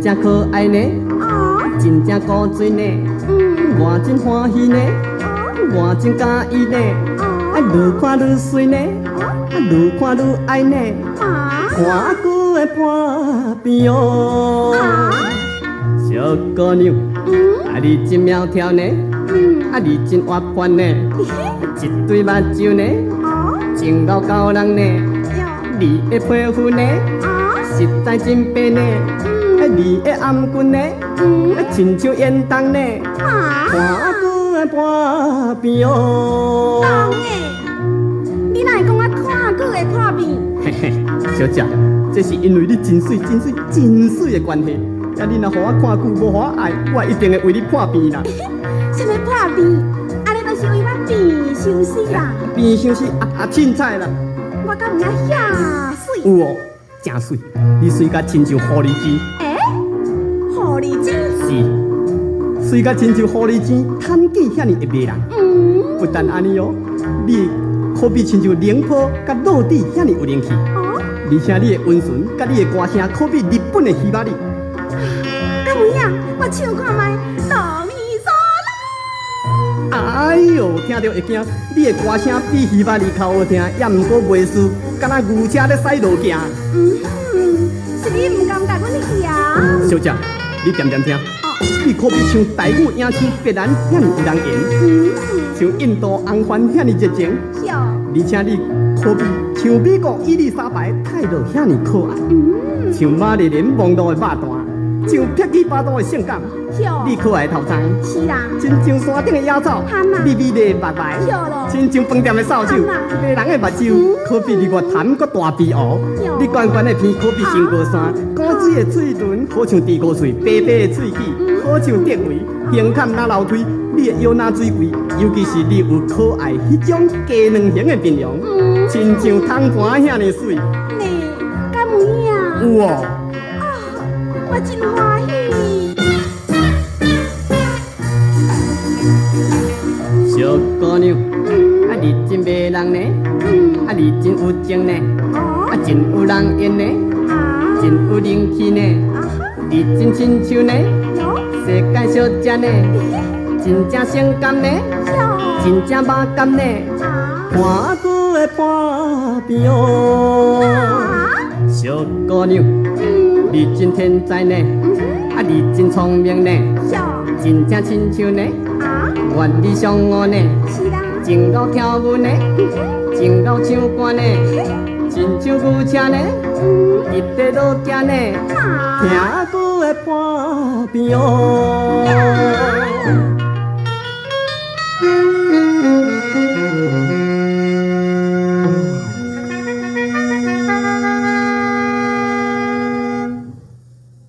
正可愛呢，真正古錐呢，我真歡喜呢，我真佮意呢，啊，愈看愈媠呢，啊，愈看愈愛呢，看久會破病哦。小姑娘，啊你真苗條呢，啊你真活潑呢，一對目睭呢，真𠢕勾人呢，你的皮膚呢，實在真白呢，啊你的頷頸呢，啊親像煙筒呢，看久會破病哦。當的，你哪會講我看久會破病？嘿嘿，小姐，這是因為你真媠、真媠、真媠的關係。啊，你若予我看久，無予我愛，我一定會為你破病啦。啥物破病？按呢就是為我變傷死啦！變傷死啊啊，凊彩啦。我敢有影遐媠？有哦，誠媠，你媠甲親像狐狸精。欸？狐狸精？是，媠甲親像狐狸精，貪見遐爾會迷人。不但按呢哦，你可比親像寧波佮落地遐爾有靈氣。而且你的溫順佮你的歌聲，可比日本的希瑪里。敢有影？我唱看覓，哆咪嗦啦。哎喲，聽著會驚！你的歌聲比希瑪里較好聽，也毋過袂輸，敢若牛車咧駛路徑。嗯，是你毋感覺阮曉？小姐，你恬恬聽，你可比像台語影星別蘭遐爾有人緣，像印度紅番遐爾熱情，而且你可比像美國伊麗莎白泰勒遐爾可愛，像瑪麗蓮夢露的肉蛋，像碧姬巴多的性感，你可愛的頭鬃，親像山頂的野草，美美的目眉，親像飯店的掃帚，迷人的目睭，可比日月潭閣大鼻湖，你懸懸的鼻可比仙姑山，古錐的喙唇好像豬骨喙，白白的喙齒好像竹圍，胸坎若樓梯，你的腰若水櫃，尤其是你有可愛彼種雞卵型的面容，親像銅盤遐爾媠。呢，敢有影？有哦。我真歡喜。小姑娘，啊你真迷人呢，啊你真有情呢，啊真有人緣呢，真有靈氣呢，你真親像呢，世界小姐呢，真正性感呢，真正肉感呢，看久會破病哦。小姑娘，你真天才呢，啊你真聰明呢，真正親像呢，萬里嫦娥呢，真𠢕跳舞呢，真𠢕唱歌呢，親像牛車呢，一塊路行呢，聽久會破病哦。